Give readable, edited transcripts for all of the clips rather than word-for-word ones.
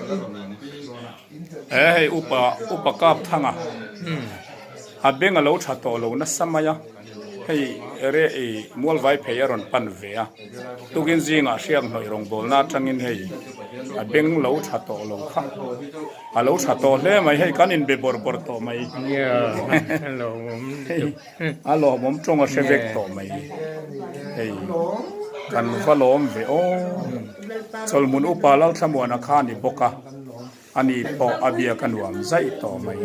He hei upa upa kap thanga a beng a lo tha tawh lo nasa mai a hei ere ih mualvai phei a rawn pan ve a tukin zingah hriak hnawih rawngbawlna atangin hei a beng lo tha tawh lo kha a lo tha tawh hle mai hei kan inbe bawrh bawrh tawh mai a lawmawm tawng a hre vek tawh mai hei kan va lawm ve aw chawlhmun upa Lalthlamuana kha a ni bawk a ani pawh a biak a nuam zaih tawh mai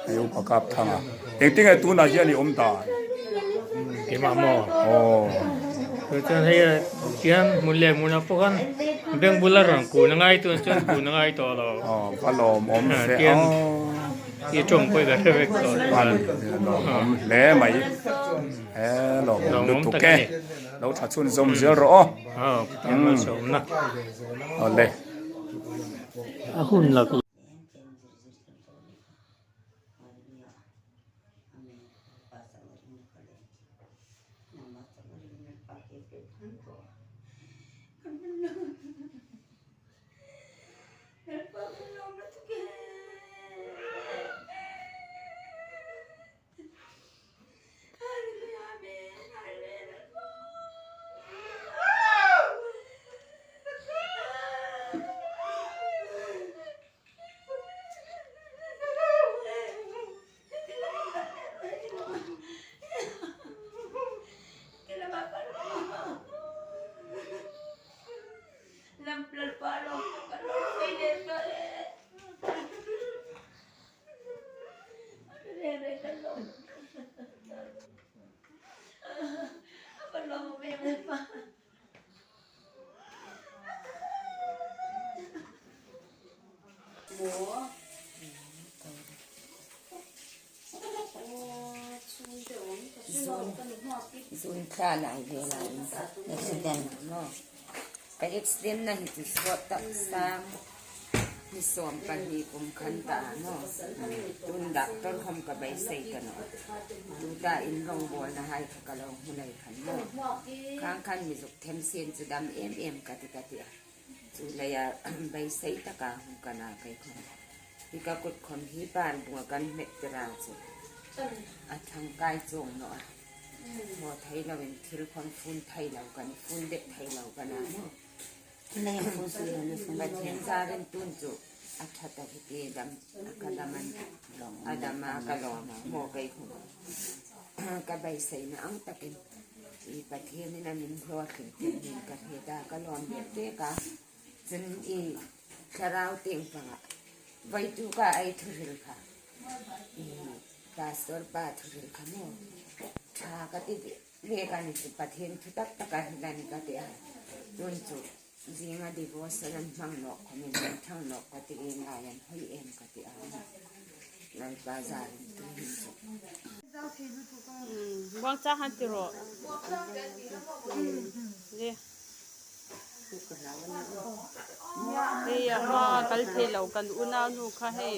hei upa kap thang a engtinge tunah hian i awm dan keimah maw aw chu chuan hei tiang hmun leh hmunah pawh khan bank bula rawn kun a ngai tun chuan kun a ngai tawh lo aw va lawmawm ve aw. I tawng pawh i ka hre vek tawh chuan lawmawm hle mai he lawmawm lutuk e lo tha chhun zawm zel rawh aw aw pathian malsawmna awle a hun lak Zun thla lai ve lai in ka accident maw ka accident na hi chu suat tak sang ni 12 kum khan ta maw tun doctor khom ka beisei ta no tu ta in rawngbawl na hai kha ka lo hmu lai khan maw khang khan mi zuk them sen chu dam em em ka ti ka ti a chu lei ah beisei taka hmu ka na kai khom hi ka kut khom hi par bunga kan hmet tira chu a thangkai chawng nawh a thaw thei lo in thil khom fun thei lo kan fun deuh thei lo ka na maw Pathian zarin tun chu a tha ta hi ti dam ka dam an a dam a ka lawm a maw kei khum ka beisei na ang takin i Pathian in a min hlawhtling thei nen ka hriat a ka lawm deuh dek a cun i thlarau teng pangah veitu ka ei thuhril kha i pastor pa thuhril kha maw tha ka ti lek a ni chu Pathian thu tak tak a hrilh a ni ka ti a tun chu zinga devotion an hmang nawh khawm in an thang nawh ka ti i ngai an hawi em ka ti a Lalpa zarin tu hin chu. Muangchang han ti rawh. Le. Hei a hma a kal thei lo kan unau nu kha hei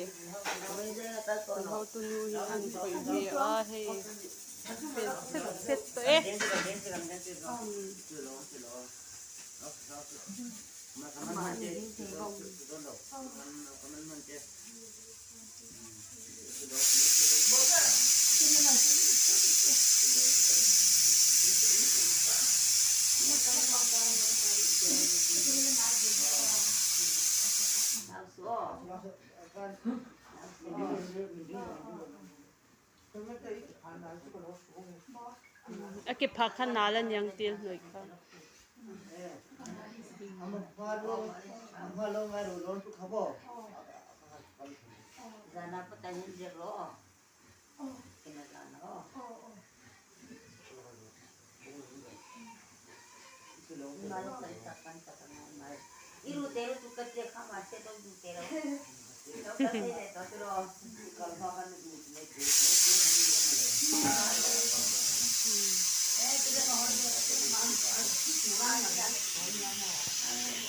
kan hotu nu hi an khawih ve a hei fel set set tawh e. A ke phak kha nal a niang tel hnuai kha.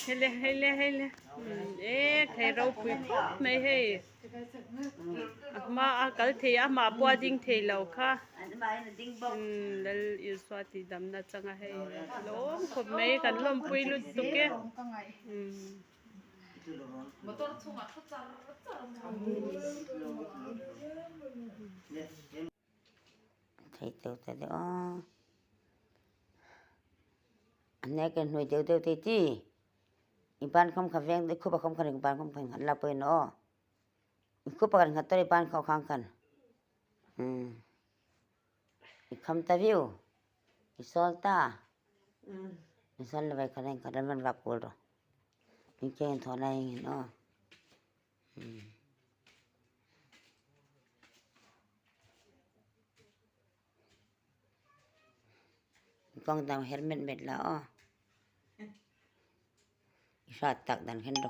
Hele hele hele e thei ropui khawp mai hei a hma a kal thei a amah pawh a ding thei lo kha lal Isua tih damna changa hei lawm khawp mai kan lawmpui lutuk e. Thei teu ta deuh a. A hnek in hnui deuh deuh te ti. I ban kham kha veng i khup a kham khan i ban kham khan ngat la pawhin aw. I khup a kan ngat tar i ban kha khang khan. Um. I kham ta viu. I sol ta. I sol le vai khan en khan van vak kul ro. I chen tho lai ngin aw. Um. Kawng dang her met met la aw. I hrat tak dan khen ro.